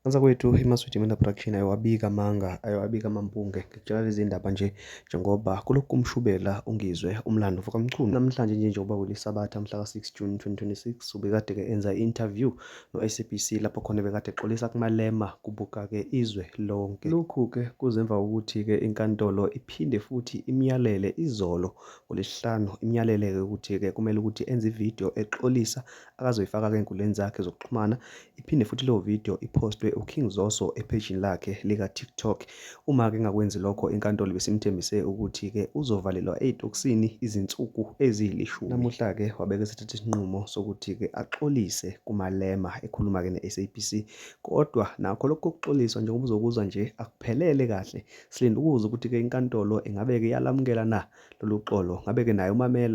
Mntakwethu iMaswidi Media Production ayiwabiki amanga, ayiwabiki amampunge. Ngikutshela lezi ndaba nje njengoba kulokhu kumshubela uNgizwe umlando kaMchunu. Namhlanje nje njengoba kuliSabatha mhla ka-6 June 2026 ubekade-ke enza i-interview no-SABC lapho khona bekade exolisa kuMalema kubuka-ke izwe lonke. Lokhu-ke kuze emva kokuthi-ke inkantolo iphinde futhi imyalele izolo ngoLwesihlanu imyalele-ke ukuthi-ke kumele ukuthi enze ividiyo exolisa akazoyifaka-ke ey'nkundleni zakhe zokuxhumana. Iphinde futhi leyo video iphostwe uKing Zoso ephejini lakhe lika-TikTok. Uma-ke engakwenzi lokho inkantolo ibisimthembise ukuthi-ke uzovalelwa ey'tokisini izinsuku eziyilishumi. Namuhla-ke wabeke esethatha isinqumo sokuthi-ke axolise kuMalema ekhuluma-ke ne-SABC. Kodwa nakho lokhu kokuxoliswa njengoba uzokuzwa nje akuphelele kahle. Silinde ukuzwa ukuthi-ke inkantolo ingabe-ke iyalamukela na lolu xolo. Ngabe-ke naye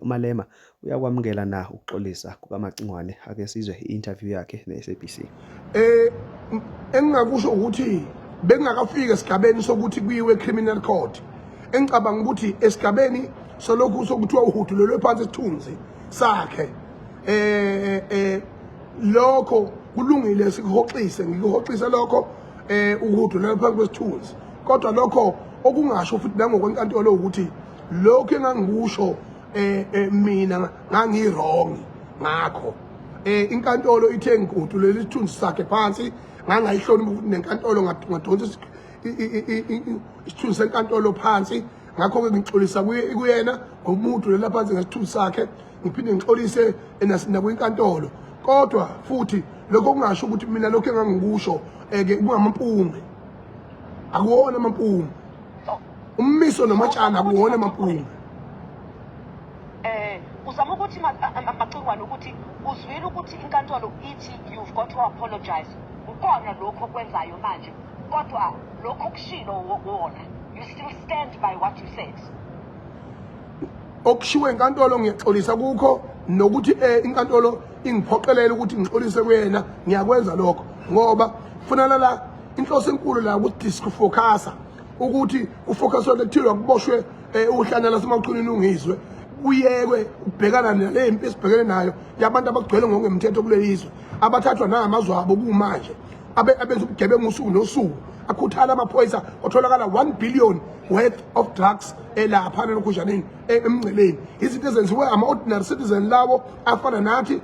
uMalema Uyakwamukela na ukuxolisa kukaMacingwane? Ake sizwe i-interview yakhe ne-SABC. Engingakusho ukuthi bekungakafiki esigabeni sokuthi kuyiwe criminal court. Engicabanga ukuthi esigabeni solokhu sokuthiwa uhudulelwe phansi isithunzi sakhe. Lokho kulungile sikuhoxise, ngikuhoxise lokho ukuhudulelwa phansi kwesithunzi. Kodwa lokho okungasho futhi nangokwenkantolo ukuthi lokhu engangikusho mina ngangi wrong ngakho. Inkantolo ithe ngigudulela isithunzi sakhe phansi, ngangayihlonipha futhi nenkantolo, ngadonsa isithunzi senkantolo phansi. Ngakho-ke ngixolisa kuyena ngomudulela phansi ngesithunzi sakhe, ngiphinde ngixolise nakwinkantolo. Kodwa futhi lokho kungasho ukuthi mina lokho engangikusho ke kungamampunge, akuwona amampunge. Ummiso nomatshana akuwona amampunge. Uzama ukuthi Macingwane ukuthi uzwile ukuthi inkantolo ithi you've got to apologize. Ukona lokho okwenzayo manje, kodwa lokho okushilo wona, you still stand by what you said. Okushiwo inkantolo ngiyaxolisa kukho, nokuthi inkantolo ingiphoqelele ukuthi ngixolise kuyena, ngiyakwenza lokho ngoba kufunana la inhloso enkulu la ukuthi disfocusa, ukuthi kufocuswe kuthiwa kuboshwe uhlanya lasemachunini uNgizwe, kuyekwe ukubhekana nale mpi esibhekene nayo yabantu abagcwele ngokungemthetho kuleli zwe, abathathwa nangamazwe abo kumanje, abenza ubugebengu usuku nosuku, akhuthala amaphoyisa, kwatholakala 1 billion worth of drugs elapha nalokhunjaneni emngceleni. Izinto ezenziwe ama-ordinary citizen lawo afana nathi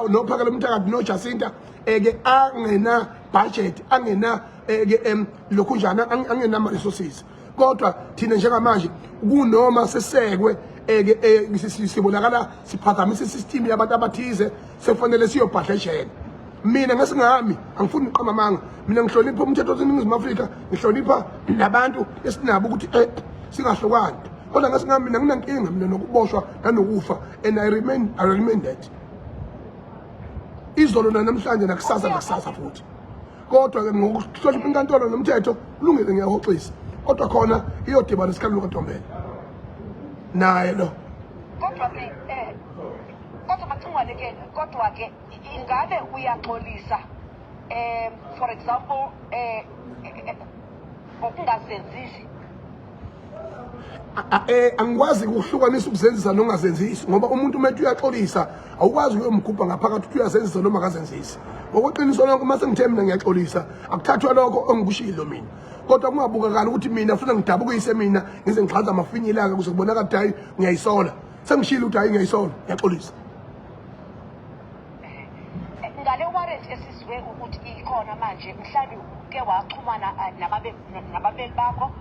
nophakela umthakathi noJacinta eke angena budget, angena eke lokhunjana, angena ama-resources. Kodwa thina njengamanje kunoma sesekwe eke sibonakala siphazamisa isystem yabantu abathize, sekufanele siyobhadla ejele. Mina ngesingami angifuni ukuqamba amanga, mina ngihlonipha umthetho waseNingizimu Afrika, ngihlonipha nabantu esinabo ukuthi singahlukani. Kodwa ngesingami mina nginankinga mina nokuboshwa nanokufa, and I remain that izolo namhlanje nakusasa nakusasa futhi. Kodwa-ke ngokuhlonipha inkantolo nomthetho, kulungile, ngiyahoxisa, kodwa khona iyodibana isikhathi lukaNtombela naye lo. Kodwa Macingwane ke, kodwa ke ingabe uyaxolisa, for example, ngokungazenzisi? Angikwazi ukuhlukanisa ukuzenzisa nokungazenzisi, ngoba umuntu uma ethi uyaxolisa awukwazi ukuyomgubha ngaphakathi ukuthi uyazenzisa noma akazenzisi. Ngokweqiniso lonke, uma sengithe mina ngiyaxolisa, akuthathwa lokho engikushilo mina, kodwa kungabukakali ukuthi mina funa ngidabukise mina ngize ngixhanza amafinyila-ke kuze kubonakala ukuthi hhayi ngiyayisola. Sengishilo ukuthi hhayi ngiyayisola, ngiyaxolisa. Ngale warrant esizwe ukuthi ikhona manje, mhlawumbe uke waxhumana nabameli bakho,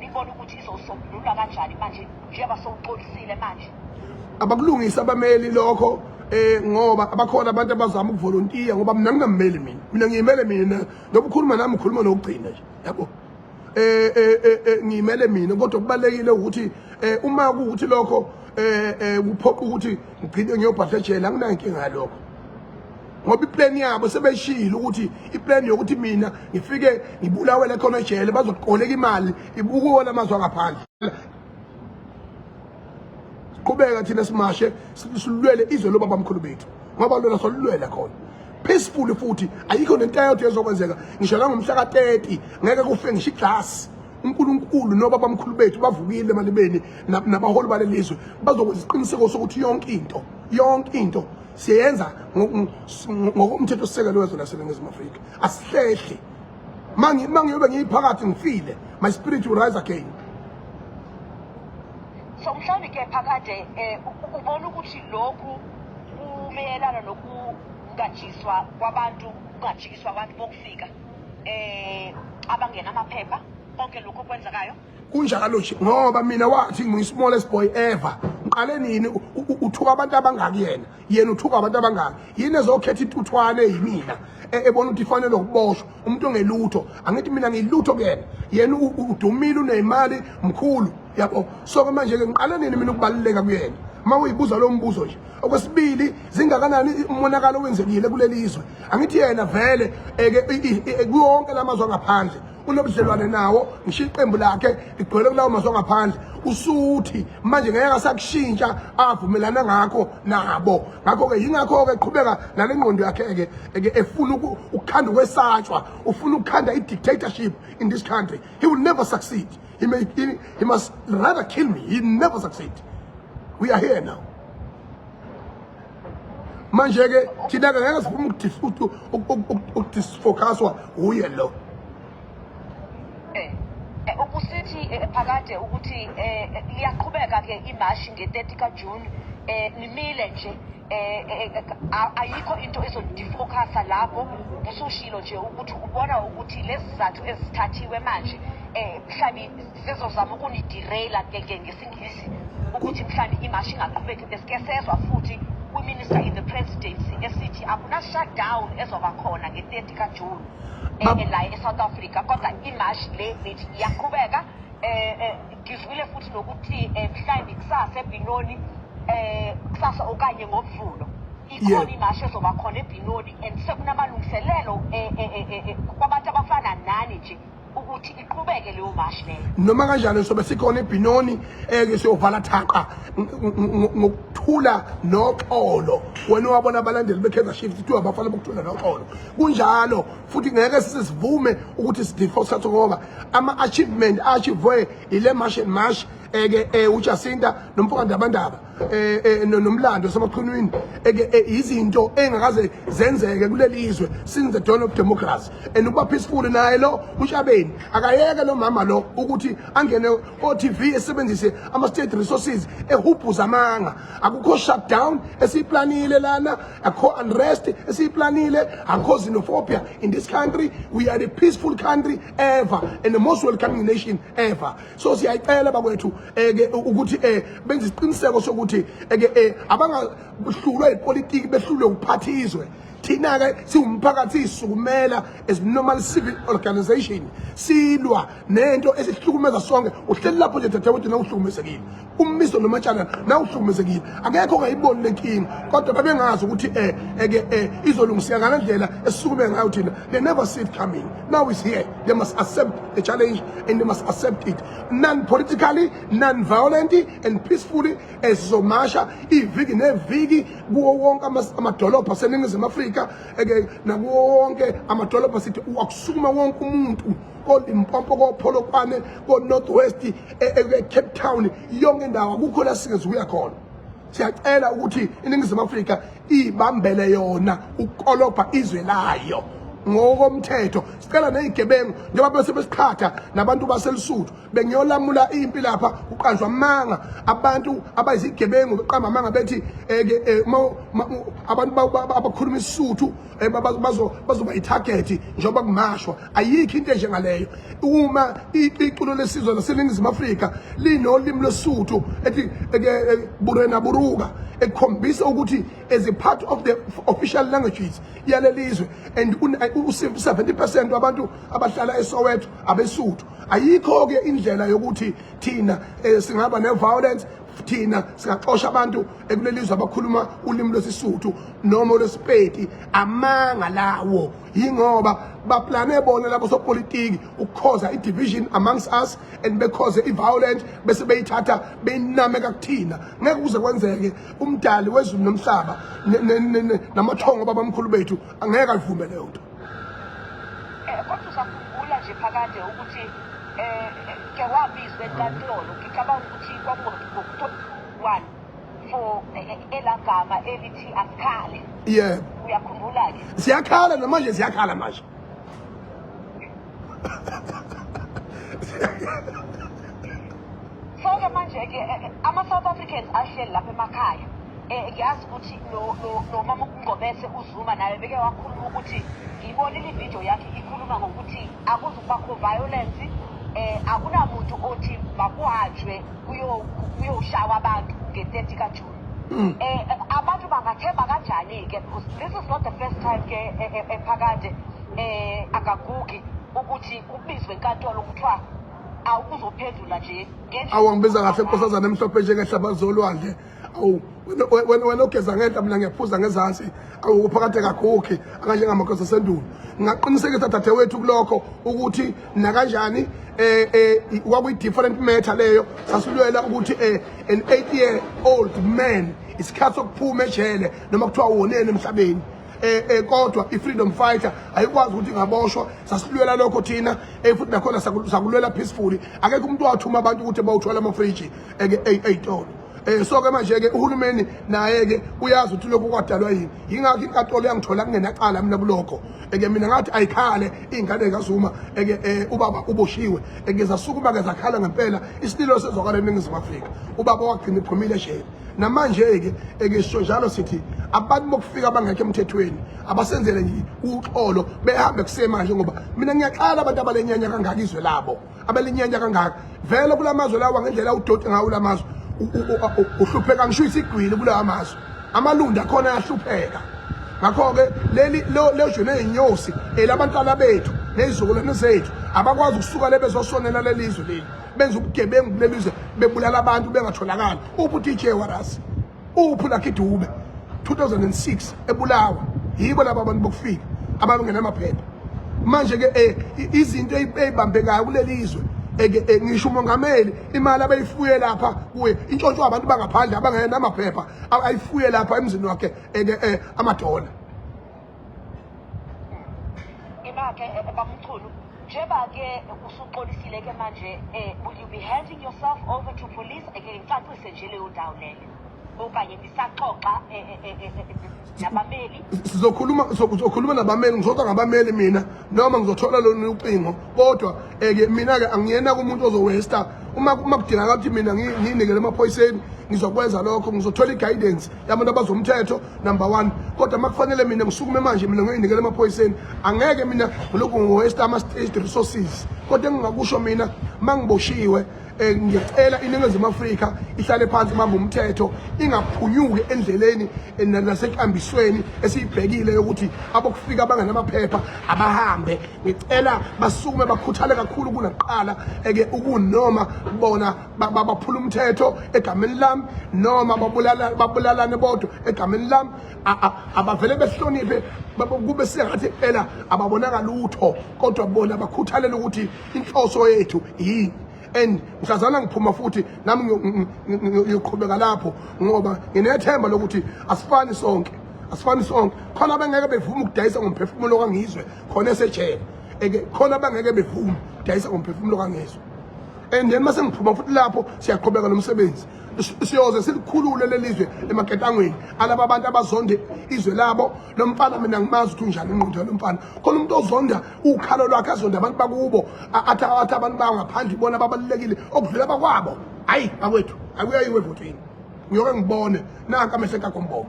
nibone ukuthi izosombululwa kanjani manje njengoba sowuxolisile manje? Abakulungisa abameli lokho, ngoba abakhona abantu abazama ukuvolontiya, ngoba mina ngingammeli mina, mina ngiyimele mina. Noba ukhuluma nami ukhuluma nokugcina nje, yabo. Ngiyimele mina, kodwa kubalekile ukuthi uma kuwukuthi lokho kuphoqa ukuthi ngigcine ngiyobhadla ejele, anginayo inkinga yalokho, ngoba iplan yabo sebeshilo ukuthi iplan yokuthi mina ngifike ngibulawele khona ejele, bazoqoleka imali ibukuwona amazwe angaphandle. Siqhubeka thina simashe, silwele izwe lobabamkhulu bethu, ngoba lona solulwela khona peacefully, futhi ayikho nento eyodwa ezokwenzeka. Ngisho nangomhla ka-30 ngeke kufe ngisho iglasi. UNkulunkulu nobabamkhulu bethu bavukile emalibeni, nabaholi balelizwe bazokwenza isiqiniseko sokuthi yonke into, yonke into. Siyenza ngokomthetho sisekelo wezwe laseNingizimu Afrika. Asihlehli. Mangiyobe ngiyiphakathi ngifile, my spirit will rise again. So mhlawumbe ke phakade ubona ukuthi lokhu kumeyelana nokungajiswa kwabantu, kungajikiswa abantu bokufika abangena amaphepha, konke lokhu okwenzekayo? Kunjalo nje, ngoba mina wathi ngiyi-smallest boy ever. Ngiqale nini uthuka abantu abangaki yena? Yena uthuka abantu abangaki? Yini ezokhetha intuthwane yimina ebona ukuthi ifanele ukuboshwa umuntu ongelutho? Angithi mina ngiyilutho kuyena, yena udumile, unemali, mkhulu, yabo. So-ke manje-ke ngiqale nini mina ukubaluleka kuyena? Uma uyibuza lo mbuzo nje. Okwesibili, zingakanani umonakalo owenzekile kuleli zwe? Angithi yena vele eke kuwonke lamazwe angaphandle unobudlelwane nawo, ngisho iqembu lakhe ligcwele kulawo mazwe angaphandle. Usuthi manje ngeke asakushintsha avumelana ngakho nabo. Ngakho-ke yingakho-ke qhubeka nale ngqondo yakhe-ke efuna ukukhanda ukwesatshwa, ufuna ukukhanda i-dictatorship in this country. He will never succeed. He must rather kill me. He never succeed. We are here now. Manje-ke thina-ke ngeke sivume ukudisfocuswa uye lo. Ubusithi phakade ukuthi liyaqhubeka ke imashi nge-30 kaJune, nimile nje, ayikho into ezodifocusa lapho. Ubusushilo nje ukuthi ubona ukuthi lezi zizathu ezithathiwe manje mhlawumbe zizozama ukunideraila ke ngesiNgisi, ukuthi mhlawumbe imashi ingaqhubeki. Besike sezwa futhi kwi-minister in the presidency esithi akuna shutdown ezoba khona nge-30 kaJune la e-South Africa, kodwa imashi le nithi iyaqhubeka. Ngizwile futhi nokuthi mhlawumbe kusasa eBenoni, kusasa okanye ngoMvulo, ikhona imashi ezoba khona eBenoni, and sekunamalungiselelo kwabantu abafana nani nje ukuthi iqhubeke leyo mashi leyo. Noma kanjani sobe sikhona eBenoni, ke siyovala thaqa ngokuthula noxolo. Wena wabona abalandeli beKaizer Chiefs kuthiwa abafana bokuthula noxolo. Kunjalo futhi ngeke sivume ukuthi sidefault, ngoba ama-achievement achievwe ile March and March eke uJacinta nomfoka Ndabandaba nomlando semachunwini eke izinto engakaze zenzeke kuleli zwe since the dawn of democracy, and ukuba peaceful naye lo uShabeni akayeke lo mama lo ukuthi angene ko TV esebenzise ama state resources ehubhuza amanga. Akukho shutdown esiyiplanile lana, akukho unrest esiyiplanile, akukho xenophobia in this country. We are the peaceful country ever and the most welcoming nation ever. So siyayicela bakwethu eke ukuthi benze isiqiniseko sokuthi eke abangahlulwa ipolitiki, behlulwe ukuphatha izwe. Thina ke siwumphakathi sisukumela as normal civil organization, silwa nento esihlukumeza sonke. Uhleli lapho nje dadewethu, na uhlukumezekile, uMmiso noMatshana na uhlukumezekile, akekho ongayiboni lenkinga, kodwa babengazi ukuthi eke izolungiseka ngale esisukume ngayo thina. They never see it coming. Now it's here. They must accept the challenge and they must accept it non-politically, non-violently and peacefully. Esizomasha iviki neviki kuwo wonke amadolobha aseNingizimu Afrika eke nakuwo wonke amadolobha, sithi akusukuma wonke umuntu koLimpopo, koPolokwane, ko-North West, e-Cape Town, yonke indawo, akukho la singezukuya khona. Siyacela ukuthi iNingizimu Afrika ibambele yona ukukolobha izwe layo ngokomthetho. Sicela nezigebengu, njengoba bese besiqhatha nabantu baseLisuthu, bengiyolamula impi lapha, kuqanjwa amanga, abantu abayizigebengu beqamba amanga bethi ke abantu abakhuluma isiSuthu bazoba i-target njengoba kumashwa. Ayikho into enjengaleyo. Uma iculo lesizwe laseNingizimu Afrika linolimi lwesiSuthu ethi Burena Buruka, ekukhombisa ukuthi as a part of the official languages yalelizwe, and u-70% wabantu abahlala eSoweto abeSuthu, ayikho-ke indlela yokuthi thina singaba ne-violence, thina singaxosha abantu ekulelizwe abakhuluma ulimi lwesiSuthu noma olwesiPedi. Amanga lawo, yingoba baplane bona labo sopolitiki ukukhoza i-division amongst us and bekhoze i-violence, bese beyithatha beyinameka kuthina. Ngeke kuze kwenzeke. Umdali wezulu nomhlaba namathongo babamkhulu bethu angeke ayivume leyo nto. Kodwa usakhumbula nje phakade ukuthi ke wabizwa enkantolo, ngicabanga ukuthi kwakungo-1 For elagama elithi asikhale. Yebo. Uyakhumbula ke? Siyakhala namanje, siyakhala manje. So ke manje ke ama-South Africans ahleli lapha emakhaya, ngiyazi ukuthi nomama uNgobese uZuma naye beke wakhuluma ukuthi, ngiyibonile ividiyo yakhe ikhuluma ngokuthi akuzukubakho violence, akunamuntu othi makuhanjwe kuyoshawa abantu nge-30 kaJuni. Abantu bangathemba kanjani-ke, because this is not the first time ke ephakade akagugi ukuthi kubizwe enkantolo kuthiwa awukuzophendula nje ngendlela. Awu, angibiza kahle, nkosazana emhlophe njengehlaba zolwandle. Awu wena ogeza ngenhla, mina ngiyaphuza ngezansi. Awu, phakade kakhukhi akanjengamakhosi asendulo. Ngingaqinisekisa, dadewethu, kulokho ukuthi nakanjani kwakuyi different matter leyo. Sasilwela ukuthi an 8 year old man isikhathi sokuphuma ejele noma kuthiwa woneni emhlabeni, kodwa i-freedom fighter ayikwazi ukuthi ingaboshwa. Sasilwela lokho thina, futhi nakhona sakulwela peacefully. Akekho umuntu wathuma abantu ukuthi bawuthwala amafriji ey'tolo. So ke manje ke uhulumeni naye ke uyazi ukuthi lokhu kwadalwa yini. Yingakho inkantolo yangithola kungenacala mina kulokho. Eke mina ngathi ayikhale iy'ngane kaZuma, eke ubaba uboshiwe. Eke zasukuma ke zakhala ngempela, isililo sezwakala eNingizimu Afrika. Ubaba wagcina ephumile ejele. Namanje ke eke sisho njalo, sithi abantu bokufika abangekho emthethweni abasenzele nje uxolo, behambe kusemanje, ngoba mina ngiyaqala abantu abalenyanya kangaka izwe labo, abalinyanya kangaka vele kulamazwe lawa, ngendlela udoti ngawo lamazwe. Uhlupheka ngisho isigwili kulawa mazwe, amalundu akhona ayahlupheka. Ngakho-ke leli lezwe ney'nyosi elabantwana bethu ney'zukulwane zethu abakwazi ukusuka le bezosonela leli zwe leli, benza ubugebengu kuleli zwe, bebulala abantu bengatholakali. Uphi u-DJ Warras? Uphi Lucky Dube? 2006 ebulawa yibo laba abantu bokufika abangenamaphepha. Manje ke izinto ey'bambekayo kuleli zwe, eke ngisho umongameli imali abeyifuye lapha kuye intshontshwa abantu bangaphandle abangenamaphepha, ayifuye lapha emzini wakhe, eke amadola. Ima-ke, bamchunu, njengoba-ke usuxolisile ke manje, will you be handing yourself over to police? Ake ngicacise nje leyo ndawo leyo, okanye nisaxoxa nabameli? Sizokhuluma nabameli, ngizoxa ngabameli mina noma ngizothola lona ucingo, kodwa ke mina ke angiyena kumuntu ozo-waste-a. Uma kudingeka ukuthi mina ngiyinikele emaphoyiseni, ngizokwenza lokho. Ngizothola i-guidance yabantu abazomthetho, number one. Kodwa uma kufanele mina ngisukume manje mina ngiyoyinikela emaphoyiseni, angeke mina ngilokhu ngi-waste ama-state resources. Kodwa engingakusho mina, uma ngiboshiwe, ngiyacela iNingizimu Afrika ihlale phansi, ibambe umthetho, ingaphunyuki endleleni nasenkambisweni esiyibhekile yokuthi abokufika abangenamaphepha abahambe. Ngicela basukume bakhuthale kakhulu kunakuqala, eke ukunoma bona baphula umthetho egameni lami noma babulala, babulalane bodwa egameni lami, abavele behloniphe, kube sengathi impela ababonanga lutho, kodwa bona bakhuthalele ukuthi inhloso yethu yini. And mhlazana ngiphuma futhi nami ngiyoqhubeka lapho, ngoba nginethemba lokuthi asifani sonke, asifani sonke. Khona abangeke bevume ukudayisa ngomphefumulo kaNgizwe khona esejele, eke khona abangeke bevume ukudayisa ngomphefumulo kaNgizwe. And then mase ngiphuma futhi lapho, siyaqhubeka nomsebenzi. Siyoze silikhulule lelizwe emaketangweni alaba bantu abazonde izwe labo. Lo mfana mina ngimazi ukuthi unjani ingqondo yalo mfana. Khona umuntu ozonda ukhalo lwakhe, azonda abantu bakubo, athi abantu bangaphandle ibona babalulekile okudlula bakwabo. Hayi bakwethu, akuyayiwe evotweni. Ngiyoke ngibone nanka amehlo ekagombombo.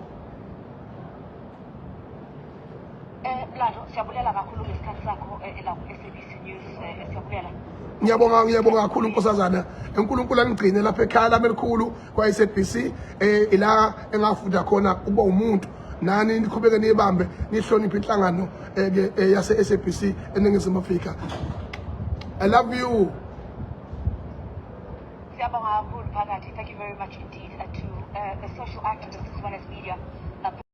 Mlando, siyabulela kakhulu ngesikhathi sakho la ku-SABC News. Siyabulela. Ngiyabonga, ngiyabonga kakhulu, nkosazana. Unkulunkulu angigcine lapha ekhaya lami elikhulu kwa-SABC, ila engafunda khona ukuba umuntu. Nani niqhubeke niyibambe, nihloniphe inhlangano ke yase-SABC eNingizimu Afrika. I love you. Siyabonga kakhulu phakathi. Thank you very much indeed to the social activist as well as media.